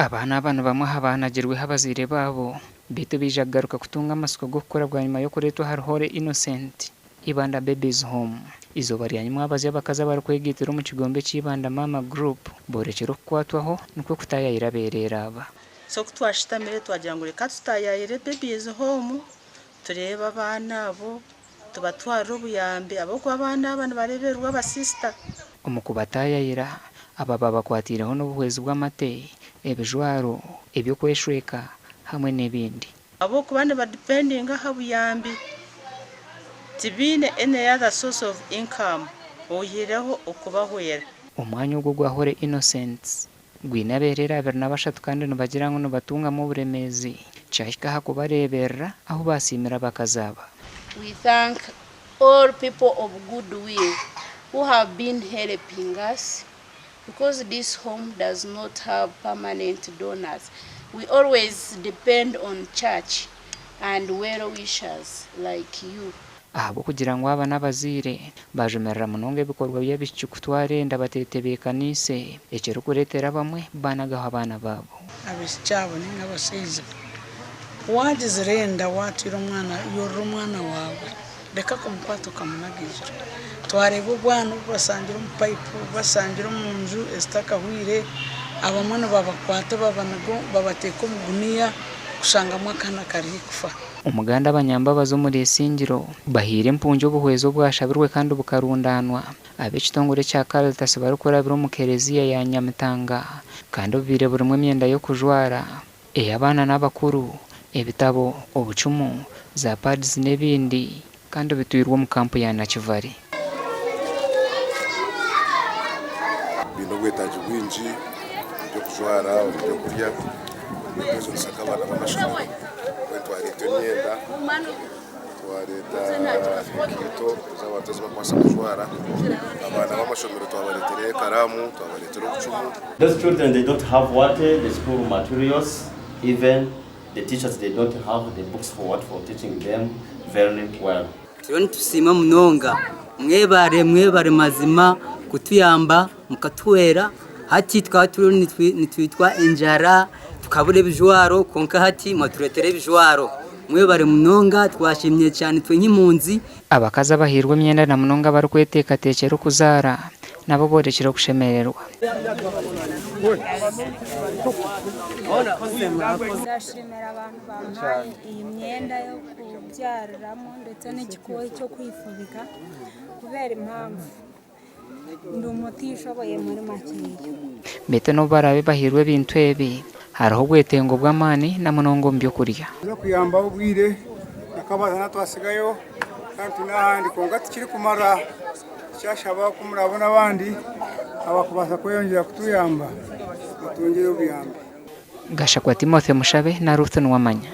Abaana aba ni bamwe aha baanagirweho abazaire baabo beitu baija kugaruka kutunga amatsiko g'okukura bwanyima y'okureetwa ahari Holy Innocent Ibanda Babies Home. Eizooba rya nyimwabazyo abakazi abarikwegaitira omu kigombe ekya Ibanda Mama Group boorekire okukwatwaho nikwo kutaayaayira abeereere aba. So ku twashutamire twagira ngu reka tutaayaayire Babies Home tureebe abaana abo tubatwarire obuyambi ahabw'okuba abaana aba nibareebererwa abasisita. Omu kubataayaayira, aba baabakwatiireho n'obuhwezi bw'amate, ebijwaro, eby'okweshweka hamwe n'ebindi. Ahabw'okuba nibadipendinga aha buyambi, tibaine any other source of income oihireho okubahwera. Omwanya ogu ogwa Holy Innocents gwine abeereere 23 kandi nibagira ngu nibatungamu oburemeezi kyahika aha kubareeberera ahu baasiimire abakazi aba. We thank all people of good will who have been helping us because this home does not have permanent donors. We always depend on church and well wishers like you. Ahabw'okugira ngu aba n'abazaire, baajumirira munonga ebikorwa by'abaishiki kutwara enda bateetebeekaniise, ekirikureetera abamwe baanagaho abaana baabo. Abaishiki abo nainga abashaija, ku waagizire enda waatwire omwana, yorora omwana waawe, reka kumukwata okamunaga eijura. Twareeba obwana obu bashangire omu payipu, obu bashangire omu nju ezitakahwire, abamwe nibabakwata babanaga babateeka omu guniya kushangamu akaana kari haihi kufa. Omuganda abanyambabazi omuri Isingiro bahaire empungi obuhwezi obwashabirwe kandi bukarundaanwa ab'ekitongore ekya Caritas barikurabira omu kereziya ya Nyamitanga kandi obubaire burimu emyenda y'okujwara ey'abaana n'abakuru, ebitabo, obucumu, za pads n'ebindi kandi bitwirwe omu kampu ya Nakivale. Baine obwetaagi bwingi omu by'okujwara, omu by'okurya, n'eby'okwejunisa nk'abaana b'amashomero. Mbwenu twareeta emyenda, twareeta enkaito ezi abantu ezi barikubaasa kujwara. Abaana b'amashomero twabareetera ekaraamu, twabareetera obucumu. Those children they don't have what the school materials even the teachers they don't have the books for what for teaching them very well. Turiyo nitusiima munonga. Mwebare mwebare mazima kutuyamba mukatuhwera. Hati tukaba turiyo nitwitwa enjara tukabura ebijwaro kwonka hati mwatureetera ebijwaro. Mwebare munonga twashimye cyane itwe nk'impunzi. Abakazi abahairwe emyenda na munonga abarikweteekateekyera okuzaara nabo boorekire okushemererwa. Ndashimira abantu bampaire iyi myenda y'okubyariramu ndetse n'ekikooyi ky'okwefubika kubera impamvu ndi omutishoboye muri makeeya. Beitu n'obu baraabe bahairwe ebintu ebi, hariho obwetengo bw'amaani na munonga omu by'okurya. N'okuyambaho obwire nakabaasa twasigayo kandi twine ahandi kwonka tikirikumara tukyashaba ku murabona abandi abakubaasa kweyongyera kutuyamba batwongyere obuyambi. Gashakwa Timothy Mushabe na Ruth Nuwamanya.